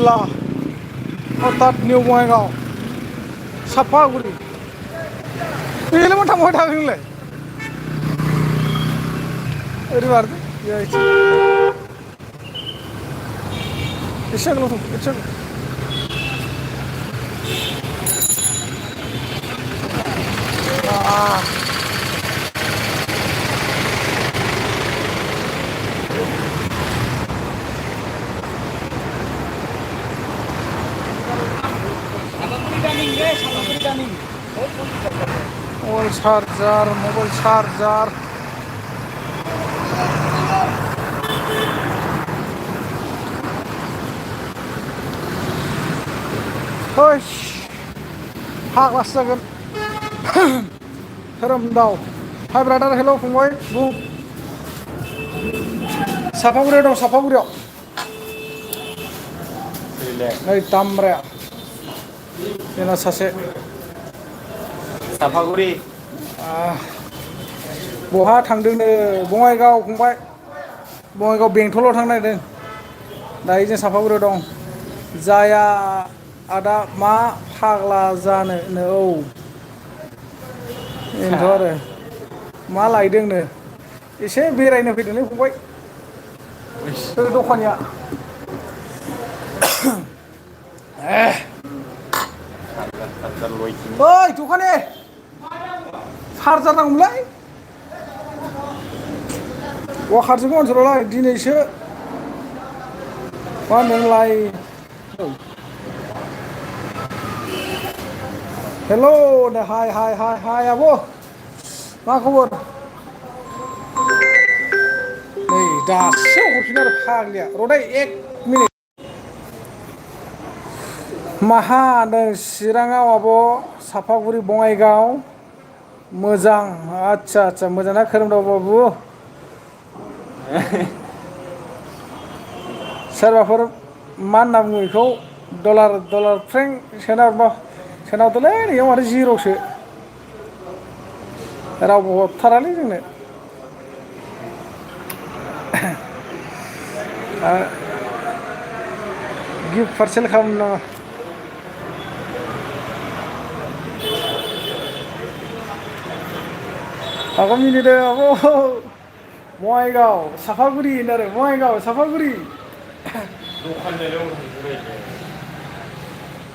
जिल्ला अर्थात निउ बङाइगाव सापागुरि बेलाय मा थांबाय थादों नोंलाय ओरै बारदो एसे आगोलाव थां एसे मबाइल चार्जार होश फाग्लासो जागोन धोरोमदाव हाय ब्रादार हेल' फंबाय बुं सापागुरियाव दं सापागुरियाव नै दामब्राया बेना सासे सापागुरि बहा थांदोंनो बङाइगाव फंबाय बङाइगाव बेंथलाव थांनो नागिरदों दायो जों सापागुरियाव दं जाया आदा मा फाग्ला जानो औ बेनोथ' आरो मा लायदोंनो एसे बेरायनो फैदोंलै फंबाय सोर दखानिया ओइ दखानि चार्जार नांगौमोनलै वाकारजों ओनसोलावलाय दिनैसो मा होनदोंलाय हेल' हाय हाय हाय हाय आब' मा खबर नै दासो हरफिन आरो फाग्लिया र'दै 1 मिनिट माहा होनदों चिराङाव आब' सापागुरि बङाइगाव मोजां आदसा मोजां ना खोरोमदाव बाबु सोरबाफोर मा होनना बुङो बेखौ डलार फ्रेंक सोनाहरदोलै नैयाव माथो जिर'सो रावबो हरथारालै जोंनो गिफ्ट पार्सेल खालामनो नामा आब' मिनिदों आब' बङाइगाव सापागुरि होनो आरो बङाइगाव सापागुरि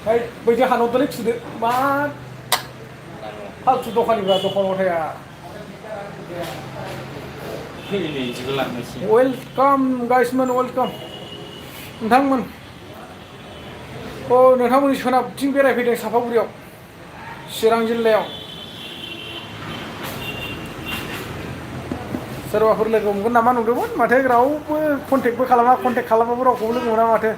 है बैजों हानहरदोलै थुदो मा फालथु दखानिफ्रा दखानाव थाया वेलकाम गाइसमोन वेलकाम नोंथांमोन नोंथांमोननि सोनाबथिं बेरायफैदों सापागुरियाव चिरां जिल्लायाव सोरबाफोर लोगो मोनगोन नामा नुदोंमोन माथो रावबो कन्टेक्ट खालामाबो रावखौबो लोगो मोना माथो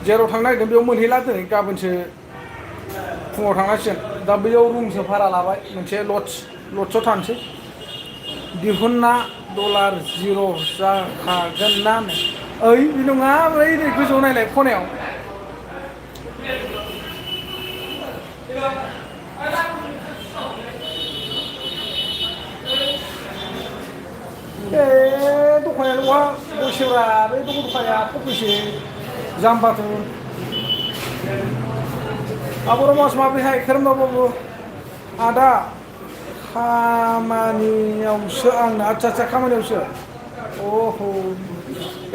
जेराव थांनो नागिरदों बेयाव मोनहैला दिनै गाबोनसो फुङाव थांनांसिगोन दा बैयाव रुमसो भारा लाबाय मोनसे लड्सआव थानोसै दिहुनना डलार जिर' जाखागोन ना ओइ बे नङा ओइ नै गोजौआव नायलाय खनायाव दखानिया बहा बसेब्रा बे दखानिया फैसे जाम्बाथ' आब' रमास माब्रैहाय खोरोमदाव बाबु आदा खामानियावसो आंनो आदसा खामानियावसो अह'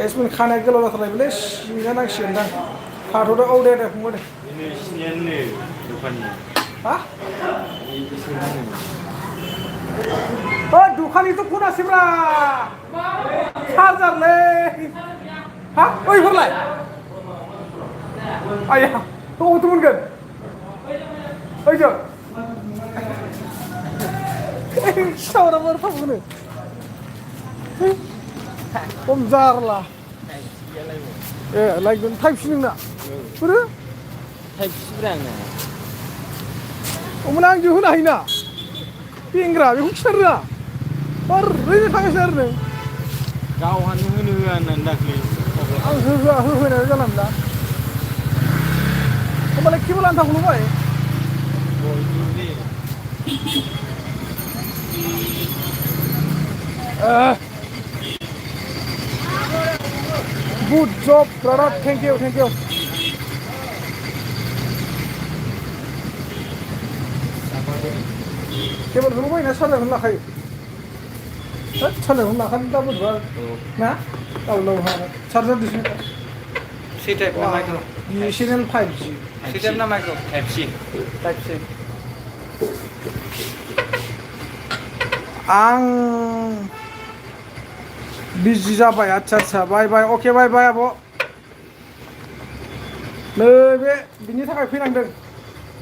एसमिन खानाया गोलाव जाथारबायमोनलै सिनजानांसिगोनदां थाथ'दो औ दे फंबाय दे हा दखानिथ' खनासैब्रा चार्जारलै हा ओइफोरलाय आया बबावथो मोनगोन ओइजों सावरा बार फागोनो खम जारला लायगोन टाइपसि नोंना बोरो टाइपसिब्रा आंना अमोन आं दिहुननो हायोना बेंग्रा बेखौ खिथानो रोङा ओरैनो थांगासिनो आरो नों गावहानो होनो होआ होननानै दाख्लै आं होहोनाय जाला मोनला होमबालाय केबोल आन्थाखौ लुबाय good job brother thank you केबोलखौ लुबायना सार्जारखौनो लाखायो होद सार्जारखौनो लाखानो दा बोरैबा ना औ चार्जार दिसुन C type ना micro BSNL 5G C type ना माइक्रो Type C आं बिजि जाबाय आच्छा बाय अके बाय आब' नै बे बिनि थाखाय फैनांदों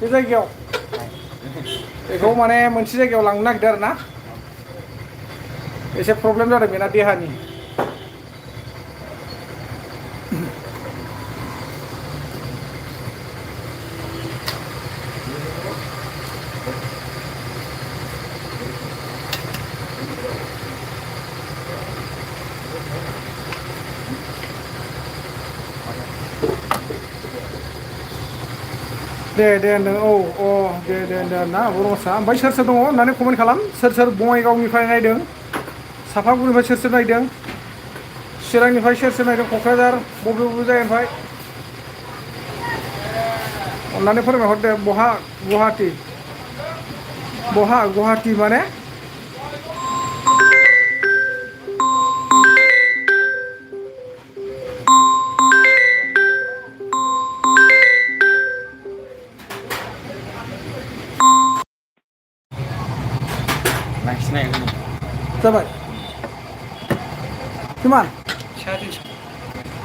बे जायगायाव बेखौ माने मोनसे जायगायाव लांनो नागिरदों आरो ना एसे प्रब्लेम जादों बेना देहानि दे होनदों दे ना बर' भाषा ओमफ्राय सोर दङ होननानै कमेन्ट खालाम सोर बङाइगावनिफ्राय नायदों सापागुरिनिफ्राय सोर नायदों चिरांनिफ्राय सोर नायदों क'क्राझार बबे जायगानिफ्राय अन्नानै फोरमायहरदो बहा गुवाहाटि माने जाबाय किमान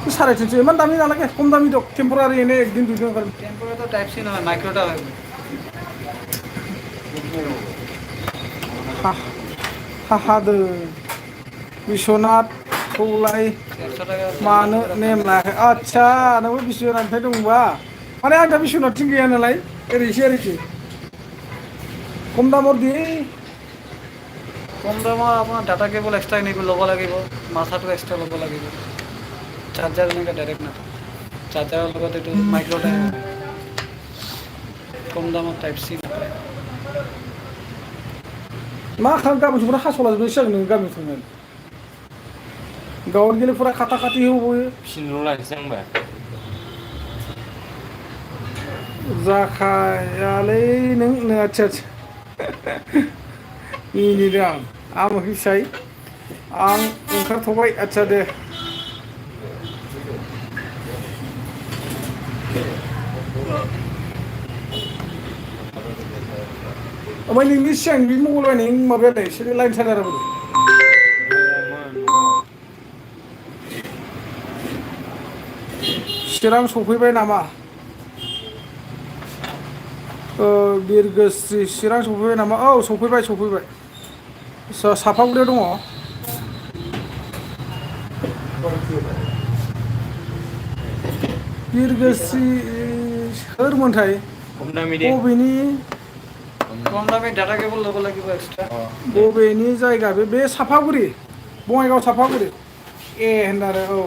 350 इमान दामि नालागे खम दामि दं टेम्परारि एने एकदिन दुइदिन ओंखारगोन टेम्परारि तो टाइप सी নহয় माइक्रोটা हादो बिश्वनाथ खौलाय मानो नेम लायाखै आच्छा नोंबो बिश्वनाथनिफ्राय दंबा माने आं दा बिश्वनाथथिं गैया नालाय ओरैसो खम दामर दे কম দামৰ আপোনাৰ ডাটা কেবল এক্সট্ৰা এনেকৈ ল'ব লাগিব মাথাটো এক্সট্ৰা ল'ব লাগিব চাৰ্জাৰ এনেকৈ ডাইৰেক্ট নাথাকে চাৰ্জাৰৰ লগত এইটো মাইক্ৰ' টাইপ কম দামত টাইপ চি নাপায় मा गाबोन समफोरा हास'लाजोबनोसै जागोन नोङो गामियाव थांनानै गावनि गेलेफोरा खाथा खाथि होबोयो फिसिनोल' लानोसै आंबा जाखायालै नों आच्छा मिनिदों आं फिसाय आं ओंखारथ'बाय आच्छा दे ओमफ्राय नोंनि सिगां बे मबाइल बायनाय माबायालाय एसे लाइन सार्जारा बोरो चिरां सफैबाय नामा बिरगोस्रि चिरां सफैबाय नामा औ सफैबाय सापागुरियाव दङ बिरगोस्रि सोरमोनथाय बबेनि কম দামে ডাটা কেবল ল'ব লাগিব এক্সট্ৰা बबेनि जायगा बे सापागुरि बङाइगाव सापागुरि होनदों आरो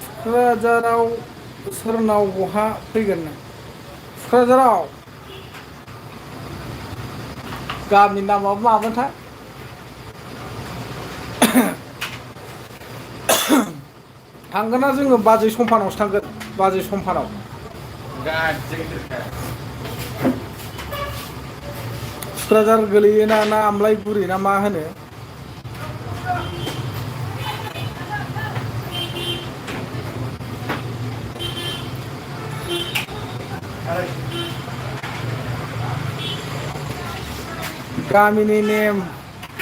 थुक्राझाराव सोरनाव बहा फैगोन थुक्राझाराव गामिनि नामाबो मामोनथाय थांगोन ना जोङो बाजै सम्फानावसो थांगोन बाजै सम्फानाव थुक्राझार गोलैयोना ना आमलायगुरि ना मा होनो गामिनि नेम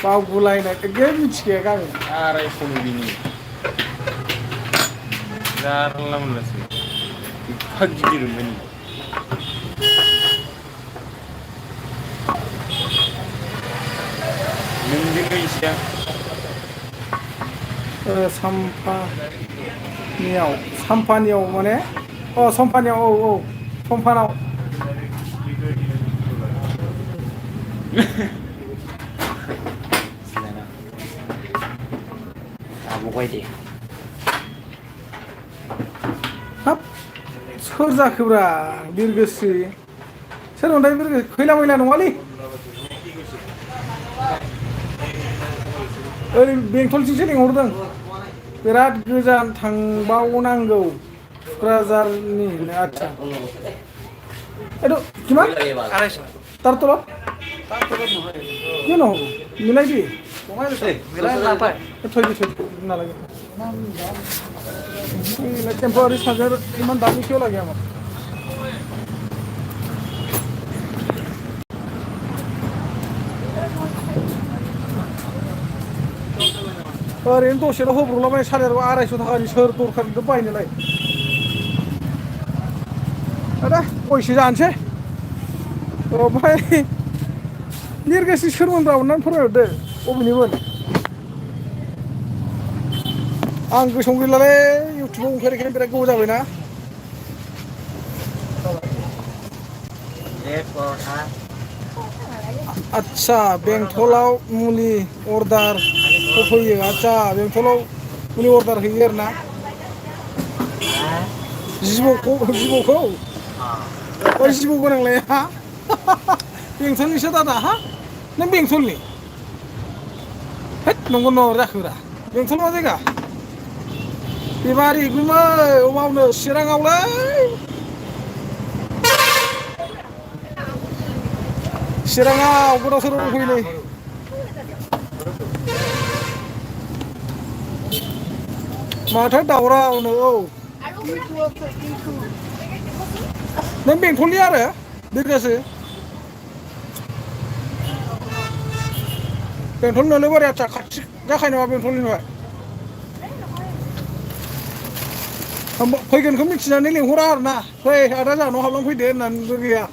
बावगुलायनाय एकदम मिथिखाया गामि आरायस'नि जारला मोनलासो एफा गिदिर मोन नोंजोंनो इसेया साम्फानियाव साम्फानियाव माने सम्फानियाव औ सम्फानाव आब'गाय दे हाब सोर जाखोब्रा बिरगोस्रि सोरमोनथाय बिरगोस्रि खैला मैला नङालै ओरै बेंटलथिंसो लिंहरदों बिराद गोजान थांबावनांगौ क'क्राझारनि आच्छा এইটো কিমান 250 তাৰ তলত তাৰ তলত নহয় কিয় নহ'ব মিলাই দি কমাই লৈছে মিলাই নাপায় থৈ দি নালাগে টেম্পৰাৰী চাৰ্জাৰ ইমান দামী কিয় লাগে আমাক ओरैनो दसेल' होब्रबलाबाय 250 थाखानि सोर दरखारजों बायनोलाय आदा गयसो जानोसै ओमफ्राय बिरगोस्रि सोरमोनब्रा अननानै फोरमायहरदो बबेनिमोन आं गोसोआव गैलालै इउटुबाव ओंखारनायखायनो बिराद गोबाव जाबायना आच्छा बेंटलाव मुलि अर्डार होफैयो आच्छा बेंटलाव मुलि अर्डार होयो आरोना जिबौखौ जिबौ गोनांलाय हा बेंटलनिसो दादा हा नों बेंटलनि होद नंगौ नङा जाखोब्रा बेंटल मा जायगा बेमारि गुमै मावनो चिराङावलै चिराङाव गोदाव सोराव दंफैयोलै माथो दावरावनो औ नों बेंटलनि आरो बिरगोस्रि बेंटल नोलोबारि आच्छा खाथि जाखायो नामा बेंटलनिफ्राय फैगोनखौ मिथिनानै लिंहरा आरोना फै आदा जोंहानाव हाबलांफैदो होननानैबो गैया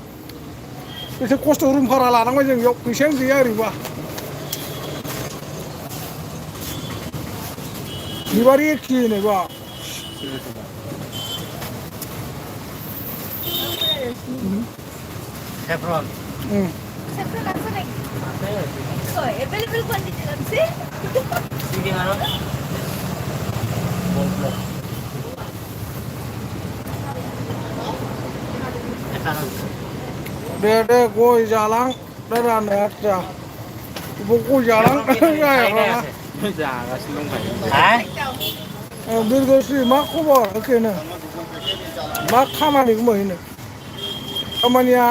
एसे खस्थ' रुम भारा लानांबाय जों बेयाव फैसायानो गैया ओरैबा बिबारि एखेनो बा saffron Saffron apa lagi? Oh, available quantity lang sih. Sige ano Bonflo दे गय जालां दा रानो आच्छा गय जालां जागासिनो दंखायो हा बिरगोस्रि मा खबर एखेनो मा खामानि गुमैनो खामानिया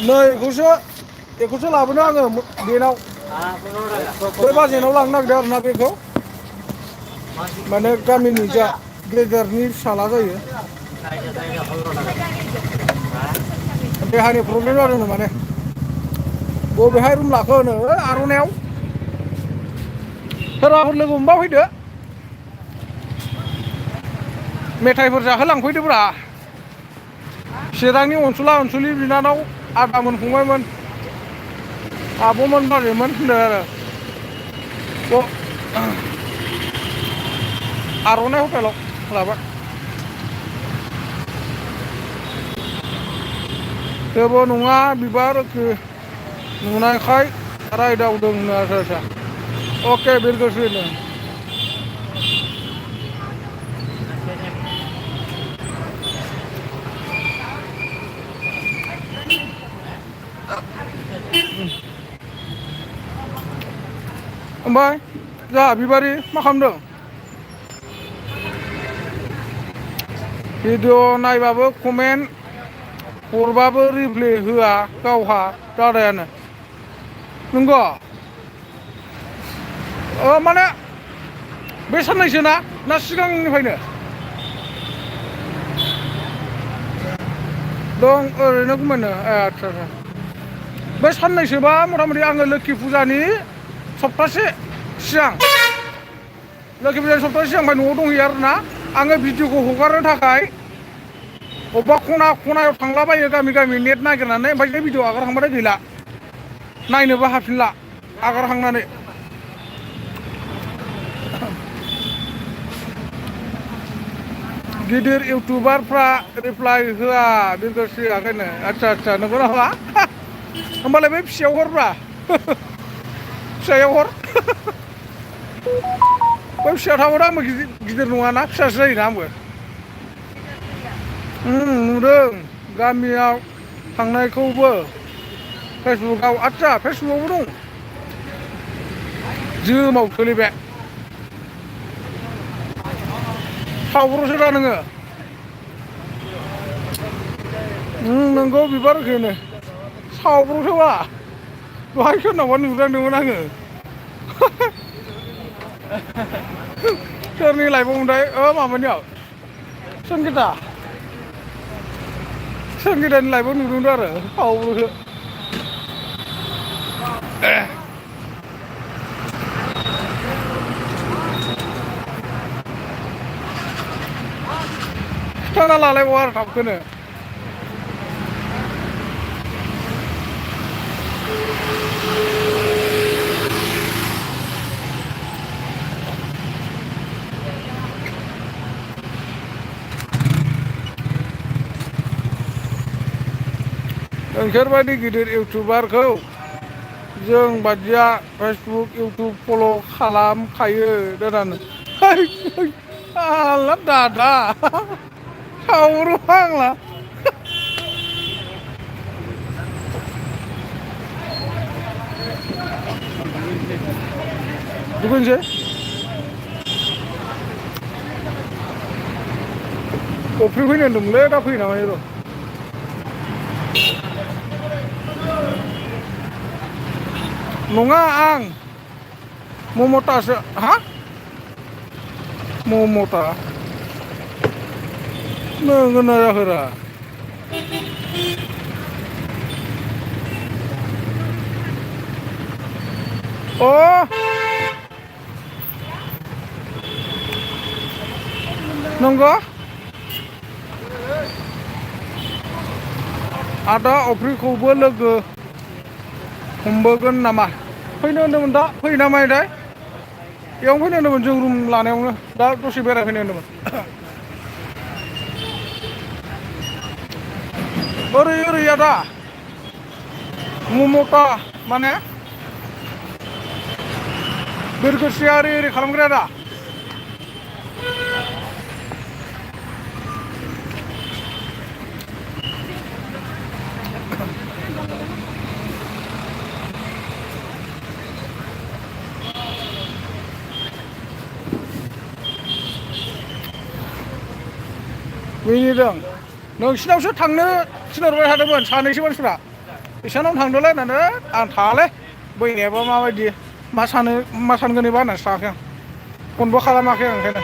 नै बेखौसो लाबोनो आङो बेनाव बै बाजेनाव लांनो नागिरदों आरोना बेखौ माने गामिनि जा गेदेरनि फिसाला जायो देहानि प्रब्लेम जादोंनो माने बबेहाय रुम लाखो होनो आर'नायाव सोरबाफोर लोगो मोनबा फैदो मेथाइफोर जाहोलांफैदोब्रा चिरांनि अनसुलि बिनानाव आदामोन फंबायमोन आब'मोन बाजैमोन होनदों आरो आर'नाइ हटेलाव लाबाय जेबो नङा बिबार नुनायखाय रायदावदों आच्छा अके बिरगोस्रिनो ओमफ्राय जोंहा बिबारि मा खालामदों भिडिअ नायबाबो कमेन्ट हरबाबो रिप्लाय होआ गावहा दादायानो नंगौ माने बे साननैसो ना सिगांनिफ्रायनो दं ओरैनो गुमैनो आच्छा बे साननैसोबा मथा मथि आङो लोखि फुजानि सप्तासे सिगां लोखि फुजानि सप्तासे सिगांनिफ्राय न'आव दंहैयो आरोना आङो भिडिअखौ हगारनो थाखाय अबेबा खनायाव थांलाबायो गामि नेट नागिरनानै ओमफ्राय बे भिडिअ आगारखांबाथाय गैला नायनोबो हाफिनला आगारखांनानै गिदिर इउटुबारफ्रा रिप्लाइ होआ बिरगोस्रियाखायनो आदसा नंगौ नामा होमबालाय बै फिसायाव हरब्रा फिसायाव हर बै फिसा थाबाथ' आंबो गिदिर नङाना फिसासो जायोना आंबो नुदों गामियाव थांनायखौबो फेसबुकआव आदसा फेसबुकआवबो दं जोमाव सोलिबाय सावब्र'सो दा नोङो नोंगौ बिबार होनो सावब्र'सोबा दहाय सोरनावबा नुदांदोंमोन आङो सोरनि लाइफआव मोनथाय माबानियाव संगितानि लाइफआव नुदोंथ' आरो सावब्र'सो खिथाना लालायबावा आरो थाबखौनो नोंसोरबायदि गिदिर इउटुबारखौ जों बादिया फेसबुक इउटुब फल' खालामखायो दादानो आला दादा सावब्र' आंला दुगैनोसै अफ्रि फैनो होनदोंमोनलै दा फैयो नामा र' नङा आं ममतासो हा ममता नोङो ना जाखोरा अ नंगौ आदा अफ्रिखौबो लोगो हमबोगोन नामा फैनो होनदोंमोन दा फैयो ना मायोथाय बेयावनो फैनो होनदोंमोन जों रुम लानायावनो दा दसे बेरायफैनो होनदोंमोन ओरै आदा ममता माने बिरगोस्रिया ओरै खालामग्राया दा मिनिदों नोंसिनावसो थांनो थिनहरबाय थादोंमोन सानैसो मानसिफ्रा इसानाव थांदोलाय होननानै आं थाङालै बैनायाबा माबायदि मा सानगोन एबा होननानैसो थाङाखै आं फनबो खालामाखै आं ओंखायनो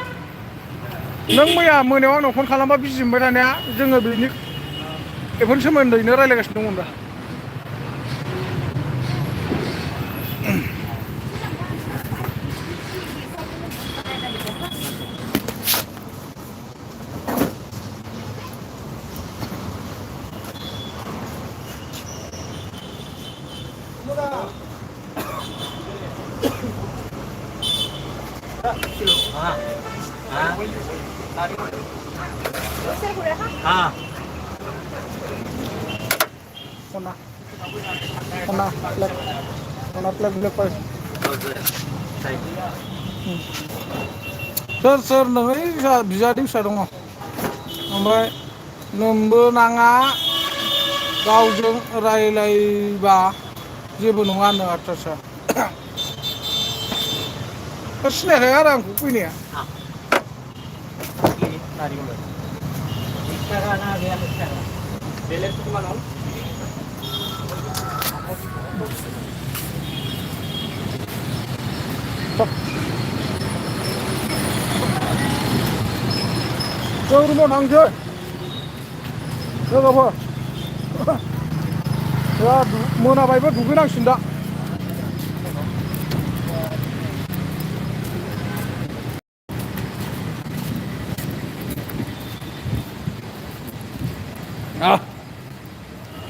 नों मैया मोनायाव आंनाव फन खालामबा बिजि मोनबाय थानाया जोङो बेफोरनि सोमोन्दैनो रायज्लायगासिनो दंमोन दा सोर नोङो बिजादै फिसा दङ ओमफ्राय नोंबो नाङा गावजों रायलायबा जेबो नङा होनो आदसा सिनायखाया आरो आंखौ फैनाया जों रुमाव थांसै लोगोफोर मोनाबायबो दुगैनांसिगोन दा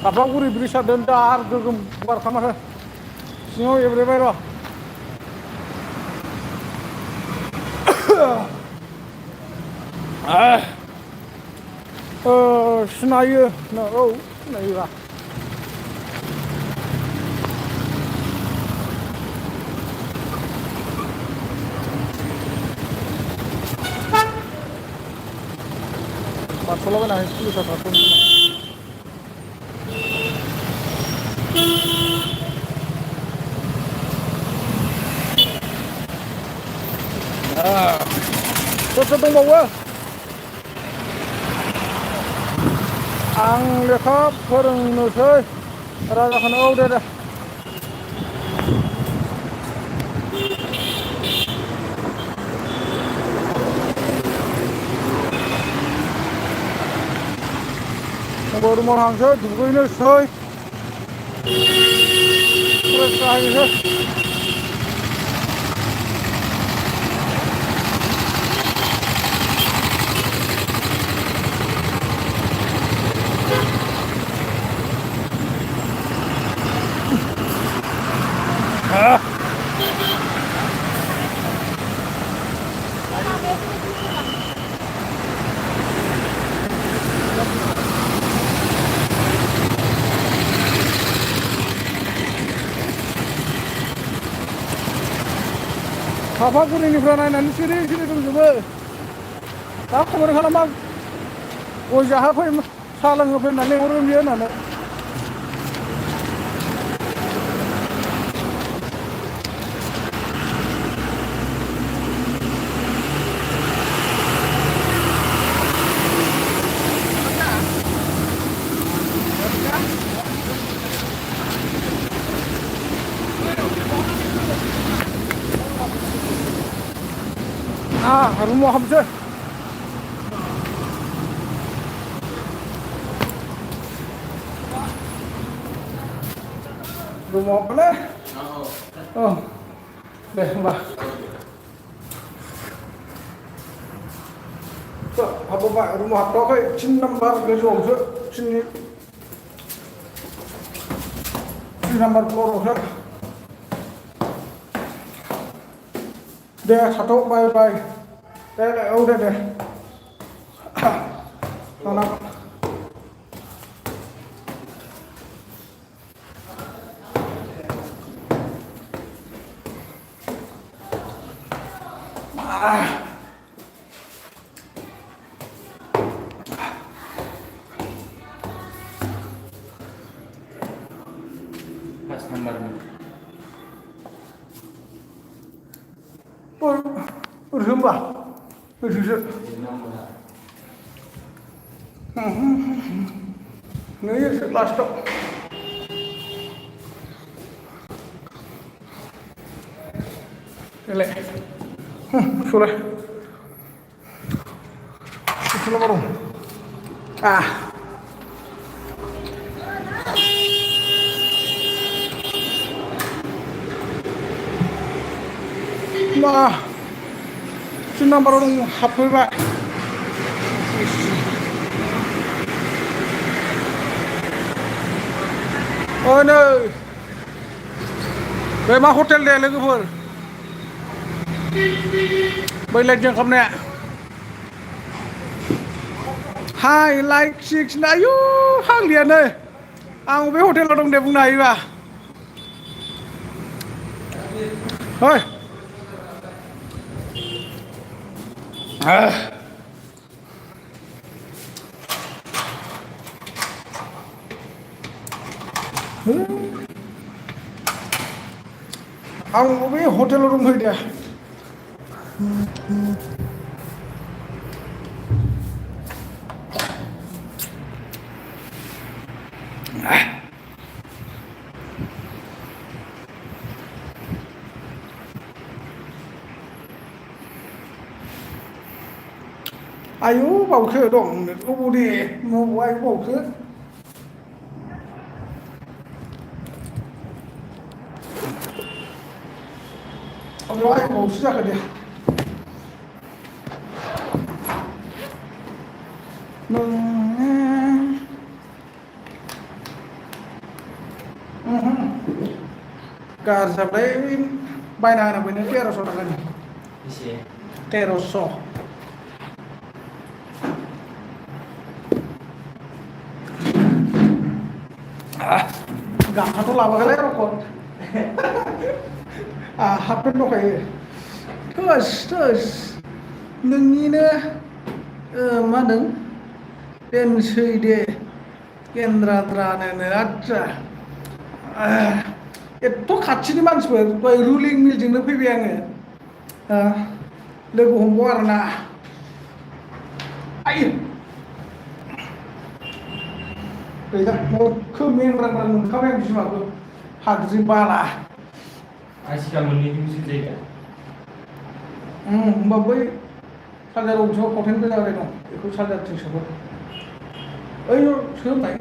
Kapaguri bisa dentar gegem keluar kamar. Singo ya berapa? सिनायो औ सिनायोबा बारस'लाबायनानै पुलिसा थाथ'नो सोर सोर दंबावो आं लेखा फोरोंनोसै राजाखौनो औ दे आंबो रुमाव थांसै दुगैनोसै फ्रेस जाहैनोसै सापागुरिनिफ्राय नायनानै सिरि सिरि दंजोबो दा खबर खालामा गय जाहा फै साहा लोंहो फैनानै लेंहरो बियो होननानै रुमाव हाबसै रुमाव हाबबायलै औ दे होमबा हाबबाय रुमाव हाबथ'वाखै 3 नाम्बार गोजौआवसो 3 नाम्बार फ्ल'रावसो दे थाथ' बाय बाय दे औ दे थांना Pas nomornya. Berjumpa, berjujur. Ini sekelas tok. Elek. Sudah. Sudah baru. Nah, 3 number दं हाबफैबाय नै बे मा हटेल दे लोगोफोर बै लाइटजों खालामनाया हाय लाइट 6 आयु हांलियानो आं बे हटेलाव दं दे बुंनो हायोबा है आं बबे हटेलाव दंफैयो दे आयु बावसो दं अबाव दे मबाव बावसो अबाव बावसो जाखो दे गाज्रि जाबाय बायना होना फैनो 1300 थाखानि 1300 गामसाथ' लाबोआखैलै रखम हाफ पेन्ट दंखायो थोस थोस नोंनिनो मा होनदों दोनसै दे केन्द्राद्रानो आदसा एथ' खाथिनि मानसिफोर दहाय रुलिं मिलजोंनो फैबाय आङो लोगो हमबाव आरोना आइयो गैला खोब मेंग्रांग्रां मोनखाबाय आं बिमाखौ हाद्रि बाला आसिखा मोननैजोंसो जायगा होमबा बै सार्जार गंसेआव फावथेन गोजा जाबाय दं बेखौ सार्जारथिं सोहर ओइ सोहोबाय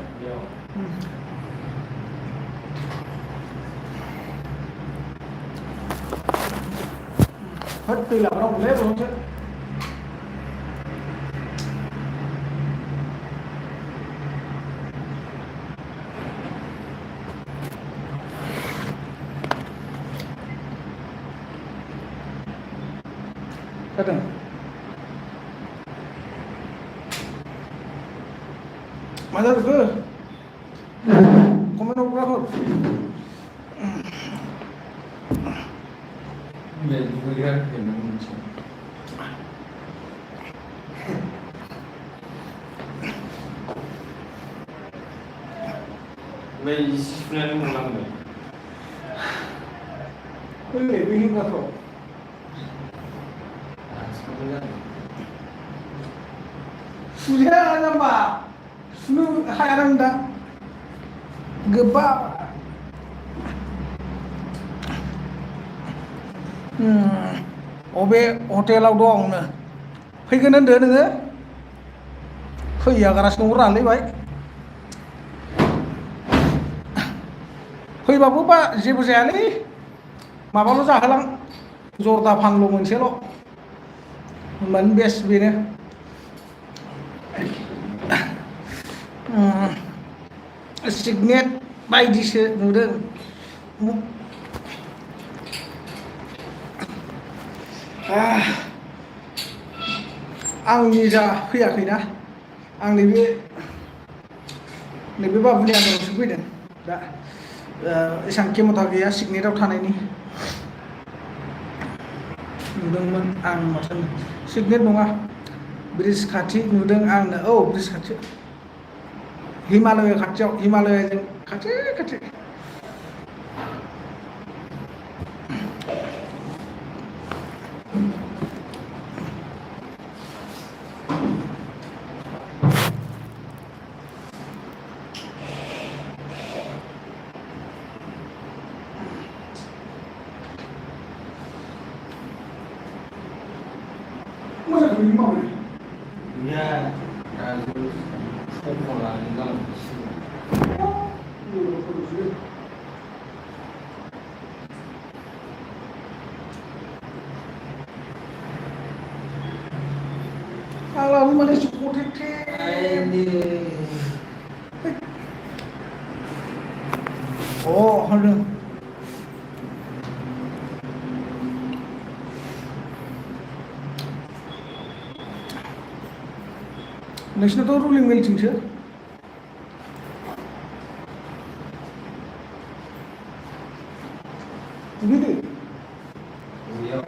होद दै लाबोनांगौलै बलसो जादों मा जाखो कमेन्ट हरग्राफोर बै सिफुनानै मोनलांबाय ओइ बे हिंगाफ्राव सुजाया जाम्बा सुनो हाया नों दा गोबा अबे हटेलाव दं फैगोन होनदो नोङो फैयागारासिनो दं रानलायबाय फैबाबो बा जेबो जायालै माबाल' जाहोलां जर्दा फानल' मोनसेल' होनबानो बेस्ट बेनो सिगनेट बायदिसो नुदों आं निजा फैयाखैना आं नैबे बाबुनि आन्दारावसो फैदों दा एसेबां खेमथा गैया सिगनेटआव थानायनि नुदोंमोन आं माथो सिगनेट नङा ब्रिज खाथि नुदों आंनो औ ब्रिज खाथि हिमालय खाथियाव हिमालयजों खाथि खाथि मोजां नुयो मावो गैया गाज्रि समखौ लानानै गालांगासिनो आंलाबो माने सटेटे होनदों नोंसिनाथ' रुलिं मिलथिंसो गिदिर बेयाव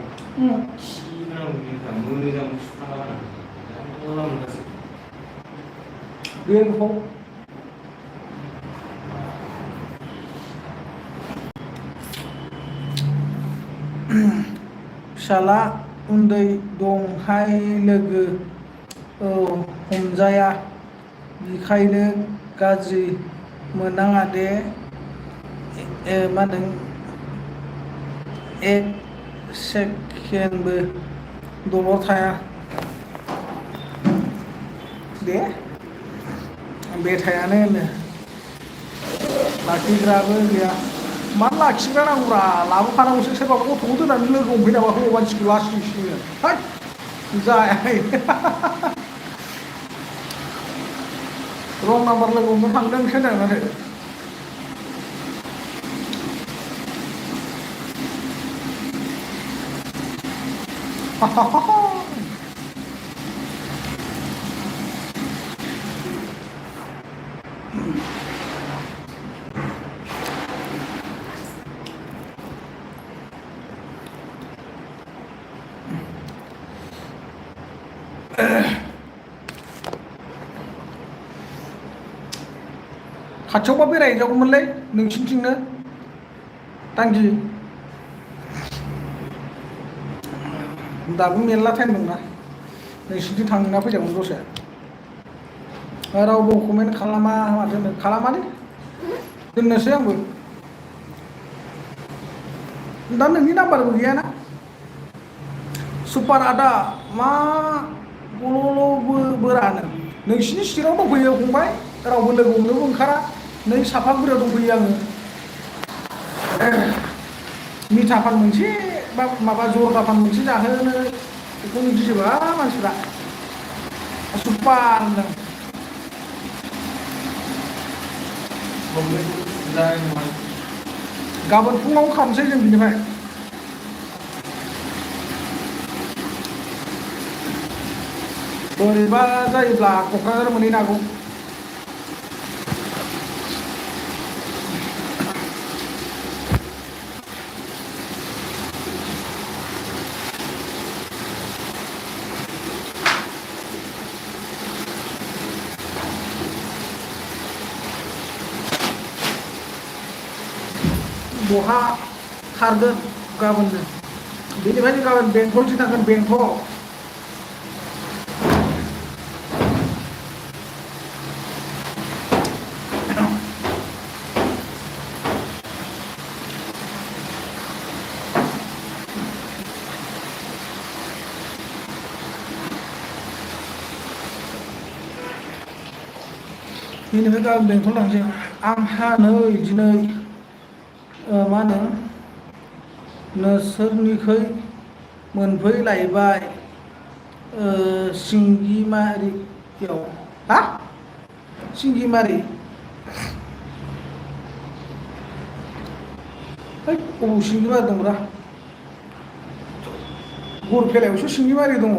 खिनांगौ मोजां सुखाला दैया गोबाव फिसाला उन्दै दंहाय लोगो औ हमजाया बिखायनो गाज्रि मोननाङा दे मा होनदों एक सेकेन्डबो दलर थाया दे बेथायानो होनो लाखिग्राबो गैया मानो लाखिग्रा नांगौब्रा लाबोखानांगौसो सोरबा गथ'खौ दोननानै लोगो हमफैनाबा हौवा मानसिखौ लासिंसिङो हैद जायाखै रं नाम्बार लोगो हमनो थांदोंसो होनदों माथो खाथियावबा बेरायहैजागौमोनलै नोंसिनिथिंनो टांगि दाबो मेरला टाइम दंना नोंसिनिथिं थांना फैजागौमोन दसे रावबो कमेन्ट खालामा माथो खालामालै दोननोसै आंबो दा नोंनि नाम्बारबो गैयाना सुपार आदा मा गल'ल' बोरानो नोंसिनि स्टेटआव दंफैयो फंबाय रावबो लोगो हमनोबो ओंखारा नै सापागुरियाव दंफैयो आङो मिथाफान मोनसे बा माबा जरदाफान मोनसे जाहोनो बेखौनो गिजोबा मानसिफ्रा सुपार होनदों गाबोन फुङाव खारनोसै जों बिनिफ्राय बोरैबा जायोब्ला क'क्राझार मोनहैनो हागौ बहा खारगोन गाबोननो बेनिफ्रायनो गाबोन बेंटलसो थांगोन बेंटल बेनिफ्राय गाबोन बेंटल थांसै आंहा नै दिनै मा होनो नोंसोरनिखै मोनफैलायबाय सिंगिमारियाव हा सिंगिमारि अबाव सिंगिमारि दंब्रा गरफेलायावसो सिंगिमारि दङ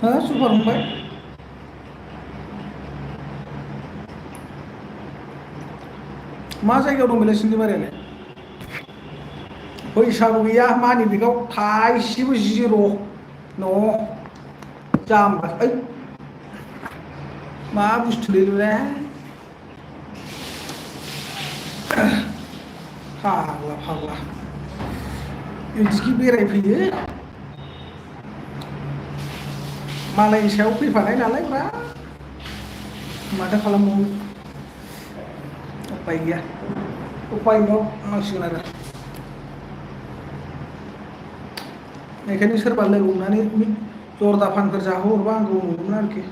हा सुपार फंबाय मा जायगायाव दं बेलाय सिंगिमारियालाय फैसाबो गैया मानि बेगाव थाइसेबो जिर' न' जाम्बा ओइ मा बुस्थुलै बे फाग्ला फाग्ला बिदिखि बेरायफैयो मालायनि सायाव फैफानाय नालाय ब्रा माथो खालामबावनो उपाय गैया उपाय होननांसिगोन आरो बेखायनो सोरबा लोगो हमनानै जरदाफानफोर जाहोहरबा आंखौ नुदोंमोन आरोखि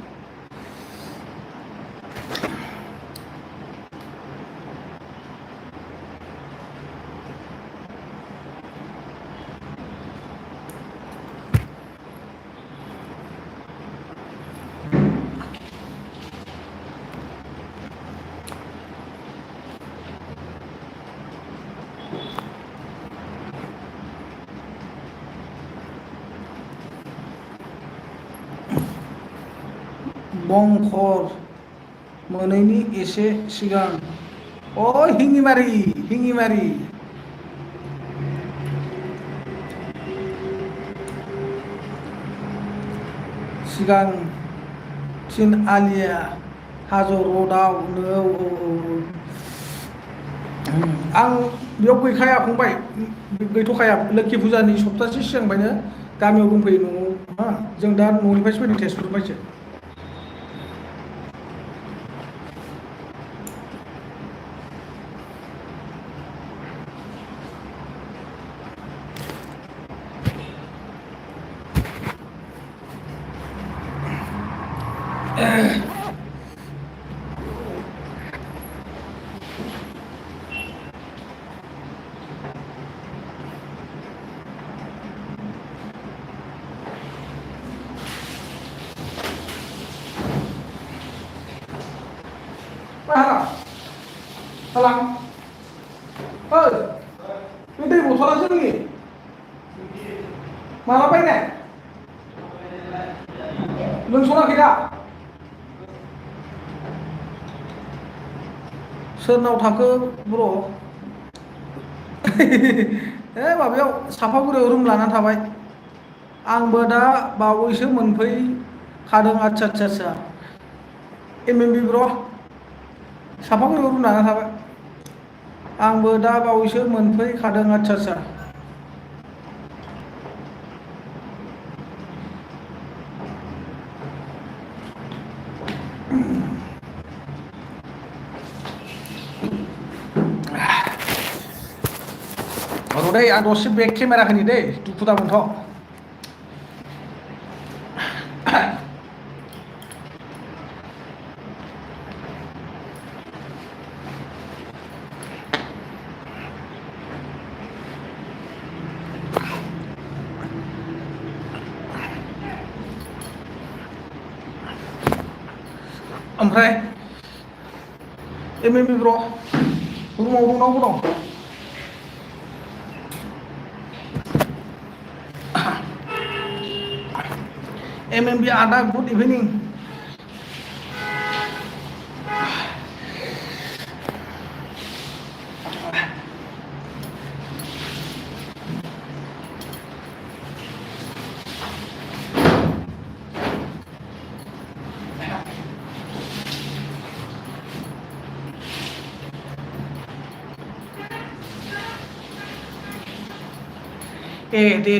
बंखर मोनैनि एसे सिगां हिङिमारि सिगां थिन आलिया हाजो र'डआव आं बेयाव गैखाया फंबाय गैथ'खाया लोखि फुजानि सप्तासे सिगांनिफ्रायनो गामियाव दंफैयो न'आव हा जों दा न'निफ्रायसो फैदों तेजपुरनिफ्रायसो Salang. Oi. Ini botol aja nih. Malah apa ini? Belum suara kita. Sonaव थाखो ब्र' माबायाव सापागुरियाव रुम लानानै थाबाय आंबो दा बावैसो मोनफैखादों आच्छा MMB ब्र साफाखौ रुनानै थाबाय आंबो दा बावैसो मोनफैखादों आच्छा रदै आं दसे बेक केमेरा होनि दै दुखु दामोनथ' ओमफ्राय MMB ब्र रुमाव दंनावबो दं MMB आदा गुड इभिनिं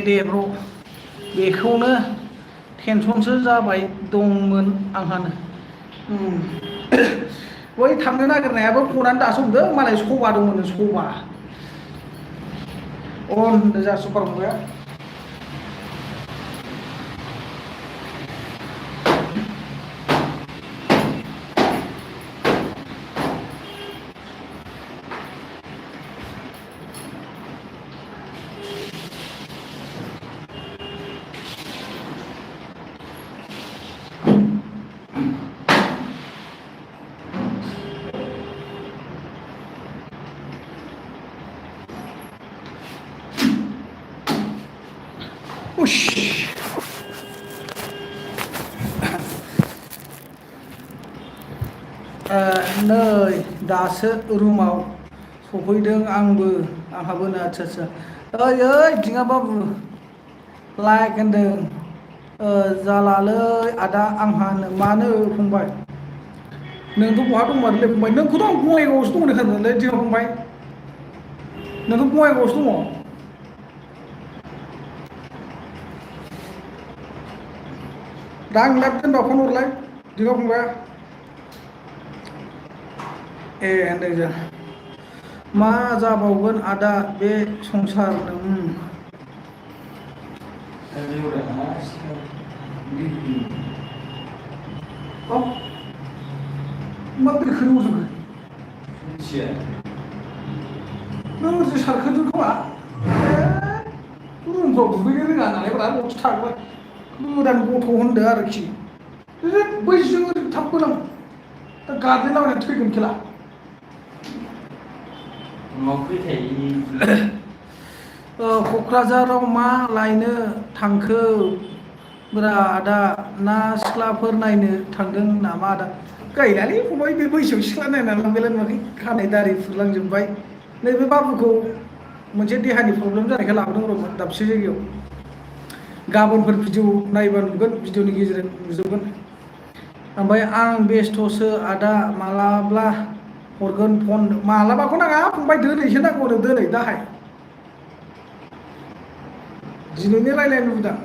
दे ब्र बेखौनो टेनसनसो जाबाय दंमोन आंहानो बै थांनो नागिरनायाबो फनानो दासो हमदों मालाय सभा दंमोन सभा होनदों जा सुपार फंबाया नै दासो रुमाव सफैदों आंहाबो नो आच्छा ओइ दिङा बाबु लाइक होनदों जालालै आदा आंहानो मानो फंबाय नोंथ' बहा दंमारोलै फंबाय नोंखौथ' आं बङाइगावआवसो दं होनदोंलै दिङा फंबाय नोंथ' बङाइगावआवसो दङ दा आं लाइभ दोनबा फन हरलाय दिङा फंबाया होनदों जों मा जाबावगोन आदा बे संसार मा दैखौ रज'खो नों ओरैसो सारखोदों खोमा रुमफ्राव दुगैनो रोङा नालाय ब्रा न'आवसो थाग्रा गोदान गथ' होनदो आरोखि बैजों ओरै थाब गोलां दा गार्देनावनो थैगोन खेला क'क्राझाराव मा लायनो थांखो ब्रा आदा ना सिख्लाफोर नायनो थांदों नामा आदा गैलालै फंबाय बे बैसोआव सिख्ला नायनानै लांबायलाय नुवाखै खानाय दारि फुरलांजोब्बाय नैबे बाबुखौ मोनसे देहानि प्रब्लेम जानायखाय लाबोदों र'मोन दाबसे जायगायाव गाबोनफोर भिडिअ नायबा नुगोन भिडिअनि गेजेरजों नुजोबगोन ओमफ्राय आं बेस्थ'सो आदा मालाब्ला हरगोन फन मालाबाखौ नाङा फंबाय दिनैसो नांगौ दिनै दाहाय दिनैनो रायज्लायनो लुबैदों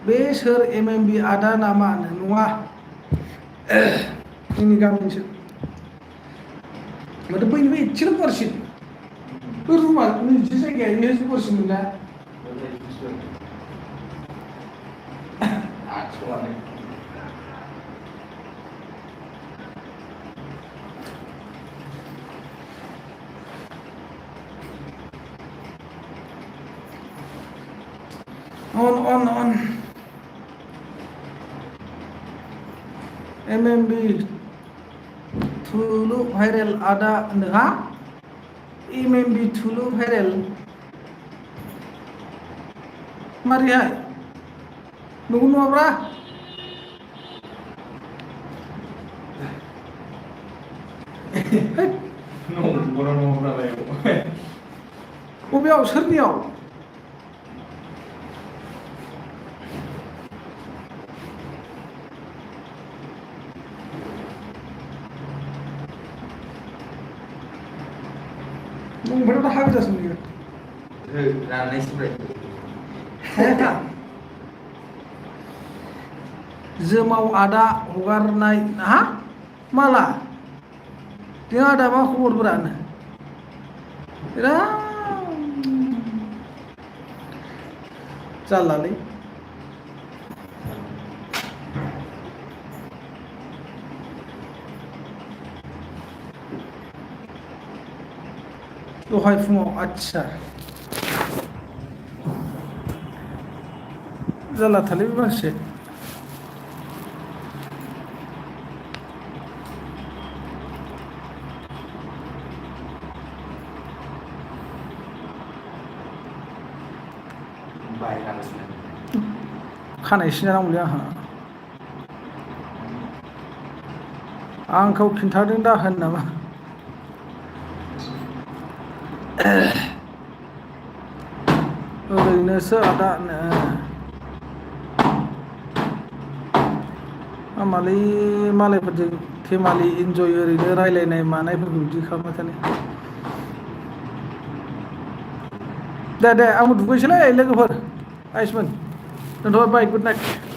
बे सोर MMB आदा नामा नङा जोंनि गामिनिसो माथो बैनिबो एसेल' गुवारसिन बै रुमा नैजि जायगाया एसे गुवारसिन मोना on MMB थुलु भाइरेल आदा नोहा MMB थुलु भाइरेल मारैहाय नंगौ नङाब्रा बबेयाव सोरनियाव ओमफ्राय दा हाबि जासिगोन बियो राननायसिबाय हायाखा जोमाव आदा हगारनाय हा माला जों आदा मा खबरफोरानो बिराद जारलालै दहाय फुङाव आदसा जारलाथारलै बे मानसि बायगासिनो खानाय सिनजानांगौलै आंखौ खिन्थादों दा होन नामा ओरैनोसो आदा मालै मालायफोरजों फेमालि इन्जय ओरैनो रायलायनाय मानायफोरखौ बिदि खालामबाय थानो दे आंबो दुगैसैलै लोगोफोर आइसमोन दोनथ'बाय बाय गुड नाइट